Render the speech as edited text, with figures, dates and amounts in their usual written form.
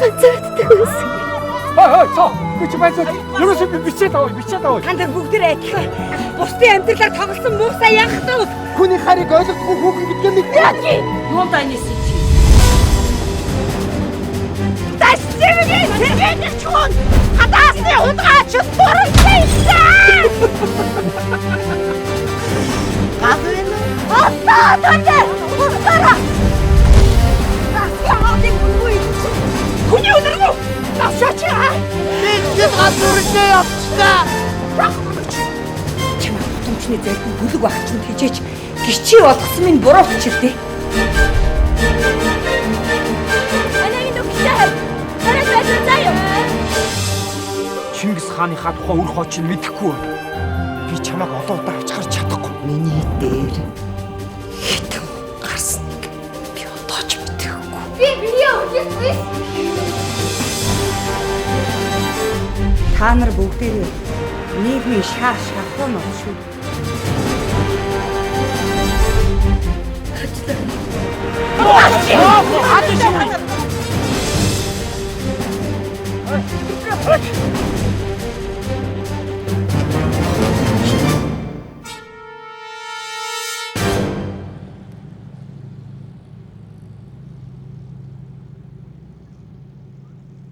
Ганцаарддаг байсан. Хой хой цоо. Би чи байцаа. Ерөөсөө би бичээд аваа, бичээд аваа. Та нар бүгдээрээ адилхан. Бусдын амьдралаар тоглосон муусаа яхав. Хүний харийг ойлгохгүй хүүхэн гэдгээ мэдээ. Юунд анис чи? Тасчимгийн сэргээдэг чун. Хадаасны худгаач дурлалаа. Гавэн. Одоо танд. Хурдаараа. Тасчимгийн үнгүй. Хүний өнөргөө. Тавшаач. Би ганц үрнээ явчихлаа. Чамаа тутамчны зайлд бүлэг багч нь хижээч гिचий болгосон минь бурууч л дээ. Анагийн нүхтэй хав. Хараа байж заяа. Чингис хааныхаа тухай үр хойч нь мэдэхгүй байна. Би чамайг олон удаа авч гарч чадахгүй. Миний дээр хитэн гарсныг би одоо ч мэдэхгүй. Би биеэ өгсөн. Та нар бүгдээрээ нийгмийн шаа шахуу нь шүү. Хаач.